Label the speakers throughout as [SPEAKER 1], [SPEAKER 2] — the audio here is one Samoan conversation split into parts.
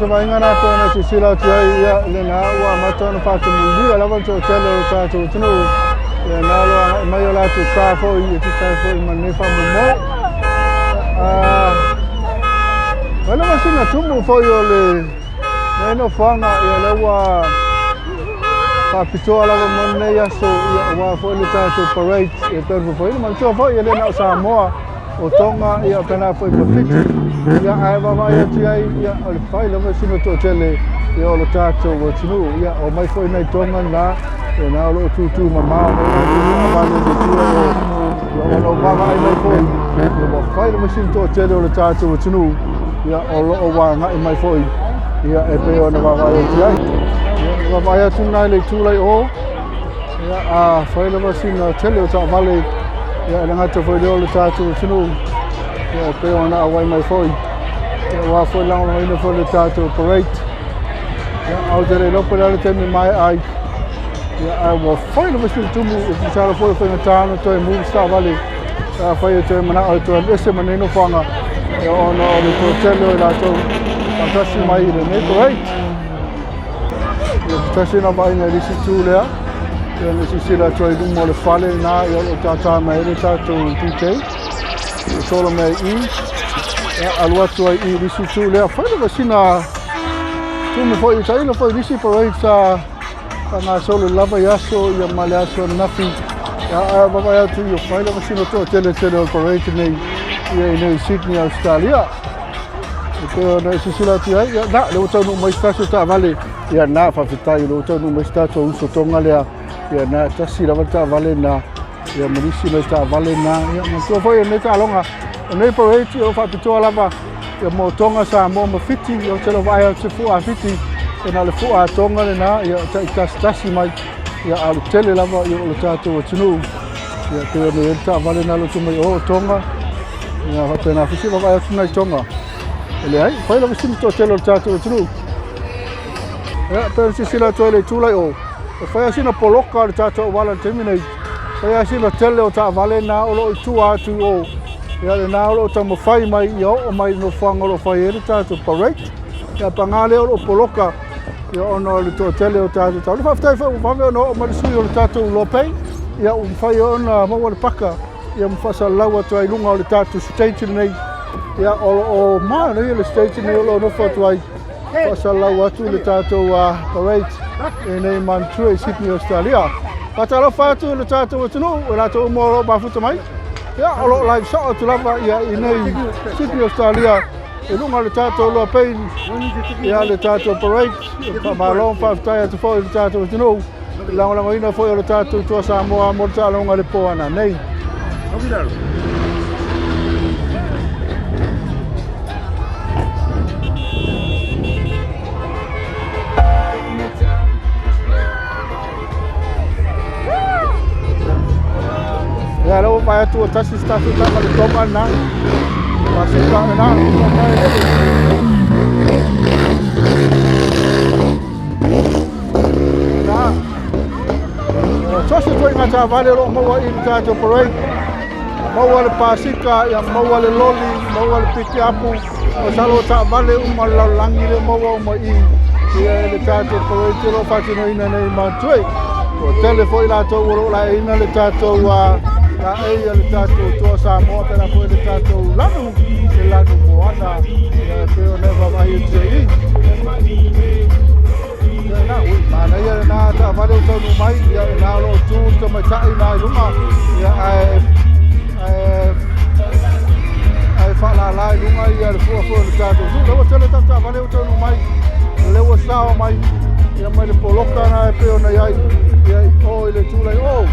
[SPEAKER 1] se vaaiga lena e pei ona silasila atu ai, ia lena ua amata ona faatumulia lava le toatele o le tatou atunuu, ia na o lo o agai mai o latou sa foi e tusa ai foi ma lenei faamoemoe. Fai lava sina tumu foi o lenei nofoaga, ia lea ua faapitoa lava mo lenei aso, ia aua foi le tatou parade e pei ona fuafuaina. Manatua foi e le na o Samoa, o Tonga, ia faapena foi ma Fiti. Ia ae vaavaai atu i ai, ia o le fai lava sina toatele ia o le tatou atunuu. Ia omai foi nai Tonga na, ia na o lo o tutu mamao mai latou taavale i le tua o, ia ona o vaavaai mai foi, ia ua fai lava sina toatele o le tatou atunuu, ia o lo o agai mai foi, ia e pei ona vaavaai atu i ai. Ia vaavaai atu lena i le itu lai o, ia a fai lava sina tele o taavale, ia e le gata foi lea o le tatou atunuu, ia e pei ona auai mai foi, ia aua foi le lagolagoina foi o le tatou parade. Ia ae ou te le iloa po o le a le taimi e maea ai, ia ae ua fai lava sina tumu, ou te masalo foi o faigata ona toe move se taavale, afai e toe manao e toe alu ese ma nei nofoaga, ia ona o le toatele o i latou faatasi mai i lenei parade. Ia se tasi ona vaaiga i le isi itu lea, ia na silasila atu ai i luma o le fale lena, ia o lo o tātā mai ai le tatou DJ, ia solo mai ai i, ia alu atu ai i le isi itu lea. Fai lava sina tumu foi, tailo foi i le isi parade sa faagasolo lava i aso ia ma le aso ananafi. Ia ae vaavaai atu ia fai lava sina toatele tele o le parade nei ia i nei Sydney, Australia. E pei ona e silasila atu i ai, ia na, lea ua taunuu mai se tasi o taavale, ia na, faafetai, lea ua taunuu mai se tatou uso Tonga lea, ia na, tasi lava le taavale na, ia ma nisi nai taavale na, ia manatua foi o lenei taaloga, o lenei parade, ia ua faapitoa lava, ia mo Tonga, Samoa ma Fiti, ia ou te le o vaai atu se fua Fiti, ia na o le fua Tonga lena, ia taitasitasi mai, ia a o le tele lava ia o le tatou atunuu, ia pei ona i ai le taavale na alu atu mai o Tonga, ia faapena foi se vaavaai atu nai Tonga. E leai, fai lava sina toatele o le tatou atunuu. Ia, pei ona silasila atu ai i le itu lai o, e fai lava sina poloka o le tatou auala i le taimi nei, fai lava sina tele o taavale na o lo o i tua atu i o, ia lena o lo o taumafai mai ia oo mai i le nofoaga o lo o fai ai le tatou parade. Ia, paga lea o lo o poloka, ia ona o le toatele o tatou taavale. Faafetai foi ua vave ona oo mai le sui o le tatou Lopei, ia ua mafai ona maua le paka, ia ma faasalalau atu ai i luga o le tatou stage lenei. Ia o lo o manaia le stage lenei o lo o nofo atu ai faasalalau atu le tatou parade i nei manatua i Sydney, Australia. Faatalofa atu i le tatou atunuu, i latou uma o lo o mafuta mai. Ia o lo o live soo atu lava ia i nei Sydney, Australia i luga o le tatou Loa Pei ia le tatou parade. Faamalo ma faafetai atu foi i le tatou atunuu i le lagolagoina foi o le tatou Toa Samoa mo le taaloga i le po ananei. Ia lea ua vaai atu ua tasi se tatou taavale Tonga lena. Pasika lena. Na. Tosi ituaiga taavale o lo o maua i le tatou parade. Maua le pasika, ia maua le loli, maua le pikiapu, masalo o taavale uma o le lalolagi lea maua uma i ia le tatou parade o lo o faatinoina nei i Mount. Ua tele foi latou o lo o laeina le tatou laei a le tatou Toa Samoa, pela foi le tatou lanu, le lanu moana, ia e pei ona e vaavaai atu i. Ia na, ui, manaia lena taavale ua taunuu mai, ia lena o lo o tu le tamaitai na i luga, ia ae ae ae faalala i luga ia le fua foi o le tatou nuu. Lea ua tele tatou taavale ua taunuu mai, lea ua sao mai, ia mai le poloka na e pei ona i ai, ia i o i le itu lai o.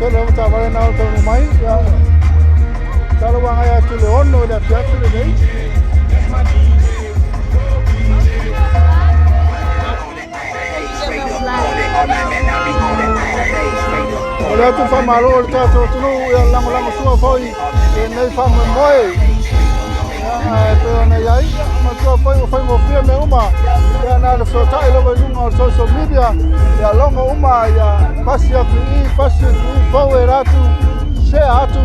[SPEAKER 1] Tele lava taavale na o taunuu mai, ia, masalo ua agai atu i le 6 i le afiafi lenei. O le atu faamalo o le tatou atunuu, ia lagolago sua foi i lenei faamoemoe. Ia, ae pei ona i ai, ia, matua foi ua faigofie mea uma. Ia, na o le fesootai lava i luga o social media, ia logo uma, ia pasi atu i i, pasi atu i i, forward atu, share atu,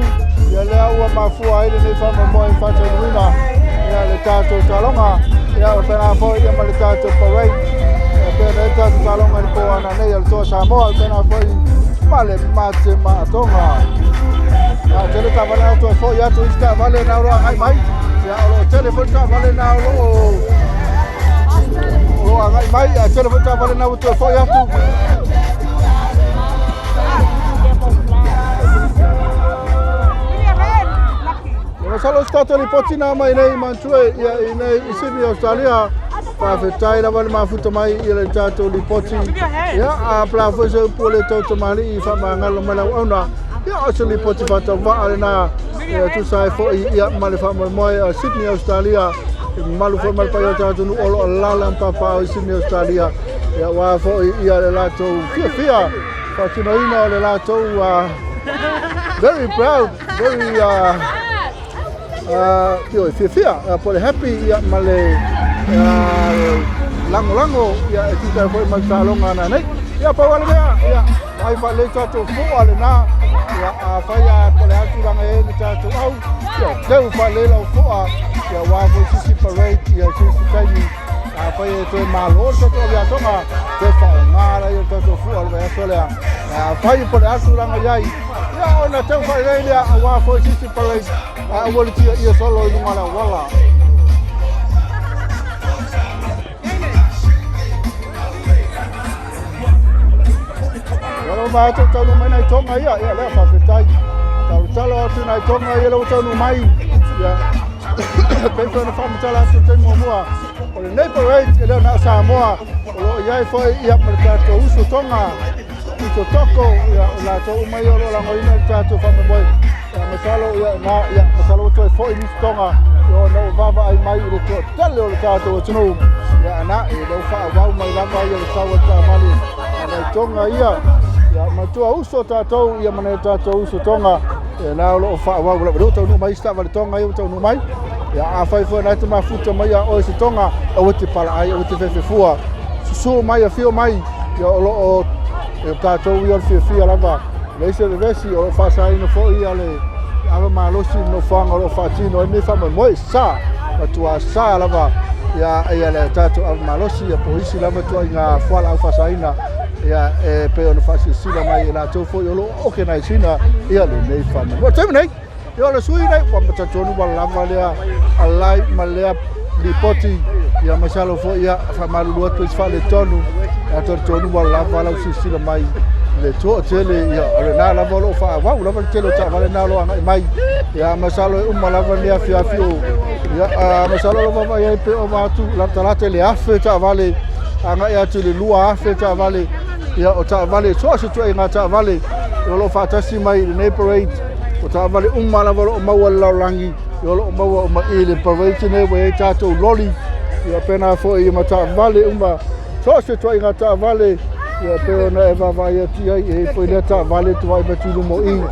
[SPEAKER 1] ia lea ua mafua ai lenei faamoemoe e faataunuuina ia le tatou taaloga. Ia, faapena foi ia ma le tatou parade. Ia, pei ona i ai le tatou taaloga i le po ananei a le Toa Samoa, faapena foi ma le mate maatoga. Ia, tele taavale na toe foi atu isi taavale na o lo o agai mai. Ia, o lo o tele foi taavale na o lo o agai mai. Ia, tele foi taavale na ua toe foi atu. Ia, masalo se tatou lipoti na mai nei Mantue ia i nei i Sydney, Australia. Faafetai lava le mafuta mai i le tatou lipoti. Ia, a pela foi se upu o le tau tamalii faamagalo mai lau auna. Ia, o se lipoti faatauvaa lena. Ia, tusa ai foi ia ma le faamoemoe a Sydney, Australia. E mamalu foi ma le paia o tatou atunuu o lo o alaala ma papaaao i Sydney, Australia. Ia, aua foi ia le latou fiafia faatinoina o le latou very proud, very ioe, fiafia, po o le happy ia ma le lagolago ia e tusa ai foi ma le taaloga nanei. Ia, pau lava le mea, ia, vaai faalelei tatou foa lena. Ia, afai lava po o le a le tulaga e i ai le tatou au, ia, teu faalelei lau foa, ia, aua foi sisi parade, ia, sisi taimi, afai e toe malo le tatou aviatoga, toe faaaoga laia o le tatou foa i le vaiaso lea. Afai po o le a le tulaga i ai, ia ona teu faalelei lea aua foi sisi parade, ae aua le tiaia solo i luga o le auala. Ia lau ma atu taunuu mai nai Tonga ia, ia lea faafetai. Talotalo atu nai Tonga ia lau taunuu mai. Ia pei foi ona faamatala atu le taimi muamua. O lenei parade e le o na o Samoa, o lo o i ai foi ia ma le tatou uso Tonga, uso Toko, ia o latou uma ia o lo o lagoina le tatou faamoemoe. Ia masalo ia na ia masalo ua toe foi nisi Tonga ia ona ua vaavaai mai i le toatele o le tatou atunuu. Ia na e lea ua faaauau mai lava ia le sau a le taavale a nai Tonga ia. Ia matua uso tatou ia ma nai o tatou uso Tonga. Ia na o lo o faaauau lava. Lea ua taunuu mai isi taavale Tonga ia ua taunuu mai. Ia afai foi na te mafuta mai ia oe se Tonga, aua te palaai, aua te fefefua. Susu mai, afio mai, ia o lo o e tatou ia o le fiafia lava. Leai se vevesi, o lo o faasaina foi ia le ava malosi i le nofoaga o lo o faatino ai lenei faamoemoe. Sa, matua sa lava ia, ia le tatou ava malosi ia po o isi lava ituaiga fualaau faasaina ia e pei ona faasilasila mai e latou foi o lo o organise ina ia lenei faamoemoe. O le taimi nei, Ia o le sui nei, ua talitonu ua lava lea alai ma lea lipoti, ia masalo foi ia faamalulu atu i se faaletonu, ia talitonu ua lava lau silasila mai i le toatele, ia o lena lava o lo o faaauau lava le tele o taavale na o lo o agai mai. Ia masalo e uma lava lenei afiafi o, ia masalo o lo o vaavaai ai pe ova atu latalata i le 1,000 taavale agai atu i le 2,000 taavale, ia o taavale, so o se ituaiga taavale o lo o faatasi mai i lenei parade. O taavale uma lava o lo o maua i le lalolagi, o lo o maua uma i le parade nei ua i ai tatou loli, ia pena foi ma taavale uma, so o se ituaiga taavale, ia pei ona e vaavaai atu i ai, e i ai foi lea taavale e vaai atu i luma o i,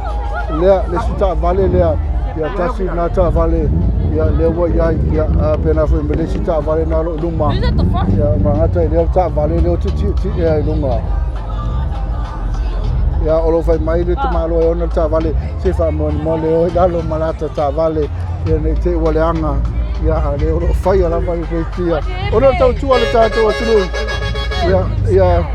[SPEAKER 1] lea, le isi taavale lea, ia tasi lena taavale, ia lea ua i ai, ia pena foi ma le isi taavale na o lo o i luma, ia magata i lea taavale lea o ti'iti'i'a i luga. Ia, o lo o fai mai le tamaloa e ona le taavale, se faamolemole o i lalo ma lata taavale, ia ne i te i ua leaga, ia, a o lea o lo o faia lava le peitia. Ona o le tautua a le tatou atunuu, ia, ia,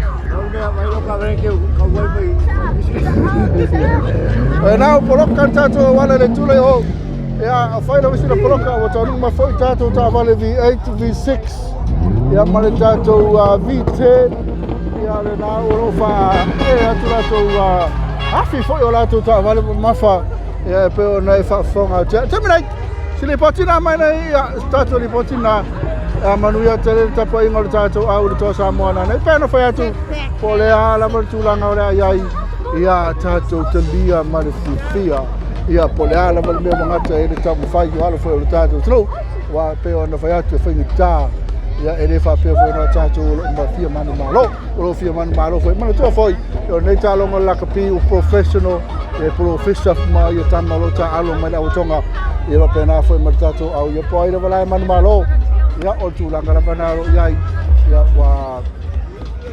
[SPEAKER 1] E na o poloka le tatou auala i le tula i o. Ia, a fai lava sina poloka, ua taunuu mai foi tatou taavale V8, V6, ia ma le tatou V10, ia lena o lo o faaee atu latou afi foi o latou taavale mamafa, ia e pei ona e faafofoga atu. Ia, taimi nei, se lipoti na mai nei, ia, se tatou lipoti na, ia manuia tele le tapuaiga o le tatou au i le Toa Samoa nanei. Pei ona fai atu, po o le a lava le tulaga o le a i ai, Ia tatou talia ma le fiafia, ia po o le a lava le mea ua gata ai le taumafai o alo foi o le tatou atunuu, aua e pei ona fai atu e faigata, ia e le faapea foi na o tatou o lo o fia manumalo, o lo o fia manumalo foi. Manatua foi, o lenei taaloga o le lakapi ua professional, e polofesa ma ia tama o lo o taaalo mai le auatoga, ia faapena foi ma le tatou au, ia po o ai lava la e manumalo, ia o le tulaga lava lena o lo o i ai, ia ua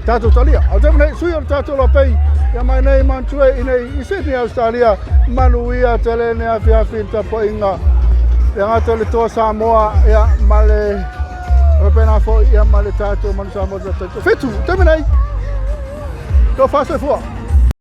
[SPEAKER 1] tatou talia. Ao taimi nei, sui o le tatou lapei, ia mai nei mantua i nei i Sydney, Australia, manuia tele ne afiafi i le tapuaiga. Ia gata o le toa Samoa, ia ma le faapena foi, ia ma le tatou manu Samoa. Fitu, taimi nei, tofa soifua.